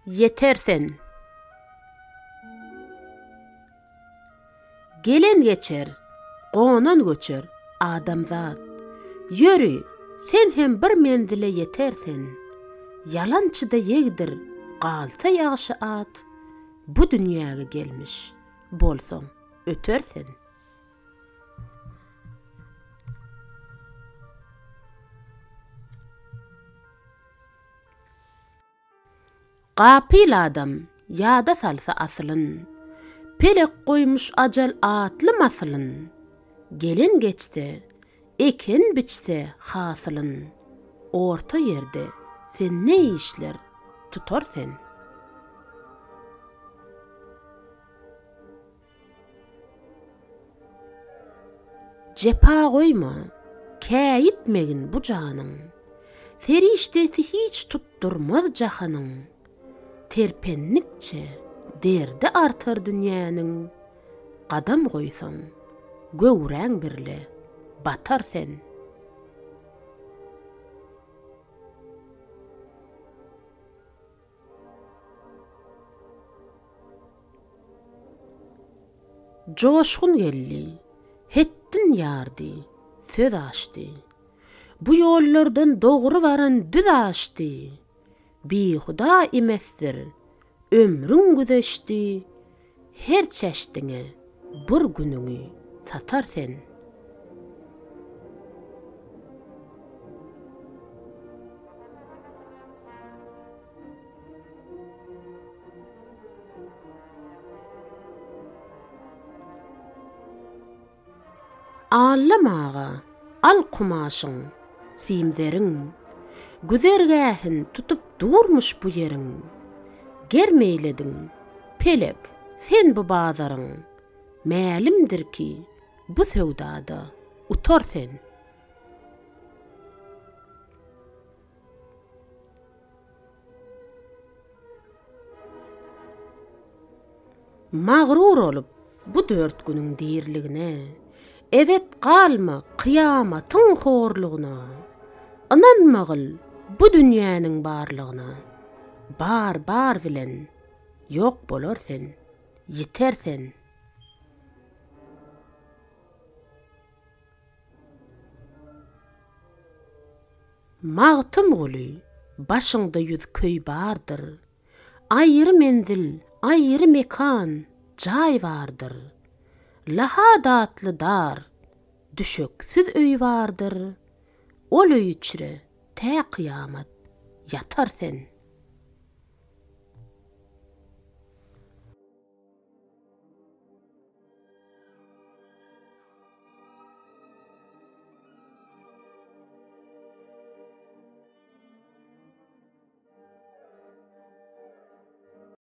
ýeter sen. Gelen geçer, gonan göçer, adamzat. Ýöri, sen hem bir menzile ýeter sen. Ýalançyda ýegdir, galsa ýagşy at, Bu dünýäge gelmiş bolsaň, öter sen. Gapyl adam ýada salsa asylyn, Pelek goýmuş ajal atly masylyn, Gelen geçse, eken biçse hasylyn, Orta ýerde sen ne işler tutar sen. Jepa goýma, käýitmegin bu janyň, Serişdesi hiç tutdurmaz jahanyň, Terpennikçe derdi artar dünýäniň, Gadam goýsaň, göwräň birle batar sen. Joşgun geldi, hetdin ýardy, söz açdy. Bu ýollardan dogry baran düz aşdy. Bihuda imesdir, ömrüň güzeşdi, Her çäşdiňe bir günüňi satar sen. Allam aga, al kumaşyň, simzeriň, Güzergähin tutup durmuş bu ýeriň. Germ eýlediň, pelek, sen bu bazaryň, Mälimdir ki, bu söwdada utar sen. Magrur olup bu dört günüň diriligine, Ebet galma kyýamatyň horlugyna. Ynanmagyl bu dünýäniň barlygyna, Bar-bar bilen ýok bolar sen, ýiter sen. Magtymguly, başyňda ýüz köý bardyr, Aýry menzil, aýry mekan, jaý bardyr. Lahat atly dar, düşeksiz öý bardyr, Ol öý içre tä kyýamat ýatar sen.